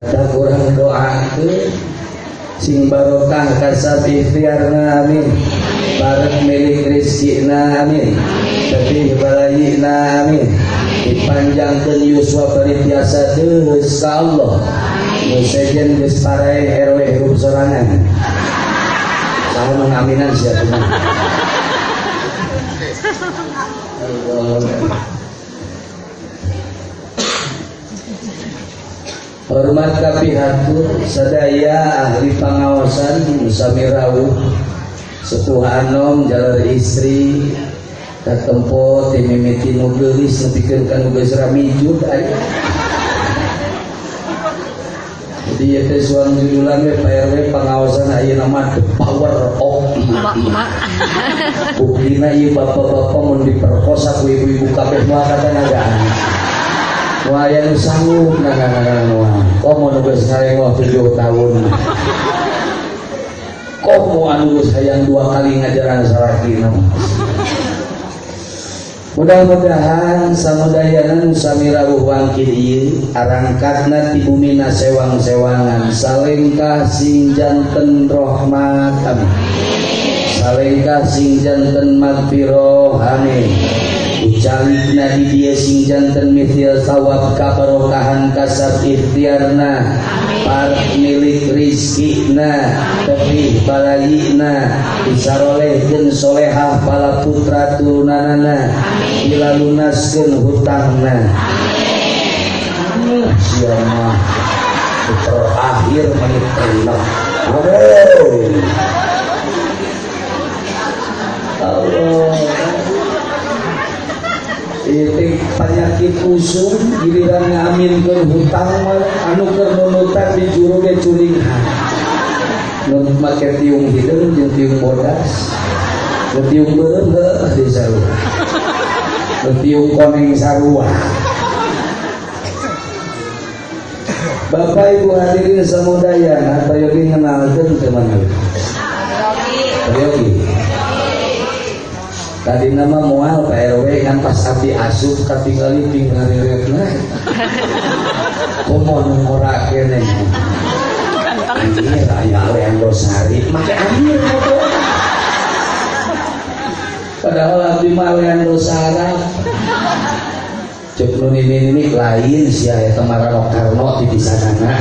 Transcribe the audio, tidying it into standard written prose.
Tak kurang doakeun sing barokah kasab ikhtiarna amin. Barek milik rezekina amin. Tepih balayina amin. Dipanjangkeun yuswa bari tiasa deus ka Allah. Nu sejen geus parae RW hirup sorangan. Saha nu ngaminan sia teh. Allah. Hormat kapihatur sadaya ahli pangaosan sami rawuh sepuh anom jalar istri katempo ti mimiti nu geulis nepikeun ka nu geus ramijud aya. Jadi ieu teh suang judulan we Pak RW pangaosan ayeuna mah the power of emak-emak. Buktina ieu bapak-bapak mun diperkosa ku ibu-ibu kabeh moal katanagaan. Wah, aya nu sanggup ngangan-ngangan komo nu geus ngalengoh 7 tahun. Komo anu geus hayang 2 kali ngajaran salakina. Mudah-mudahan samudayana nu sami rawuh wangkil ieu arangkatna ti bumina sewang-sewangan salengkah sing janten rahmat amin. Salengkah sing janten magfirah amin. Ucalikna di dia sing janten mithil sawab kabarokahan kasab ikhtiarna par milik rizkina tepih balayina disarolehkeun solehah pala putra turunanana dilalunaskeun hutangna. Sia mah terakhir menit enak. Amin. Allah. Itu penyakit usum giliran ngaminkeun hutang anu keur nunutan di juru ge curinghan. Nu make tiung hideung jeung tiung bodas. Nu tiung beureum heuh di sarua. Nu tiung koneng sarua. Bapak Ibu hadirin samudayana peryogi ngenalkeun teu mana? Peryogi. Tadi nama mual Pak RW kan pas abdi asup katingali ping ngariretna. Komo nu ngora keneh. Anjir aya Leandro Sari make anjir motor. Padahal abdi mah Leandro Sara. Cek nu nini-nini lain sia eta Marano Karno di pisanana.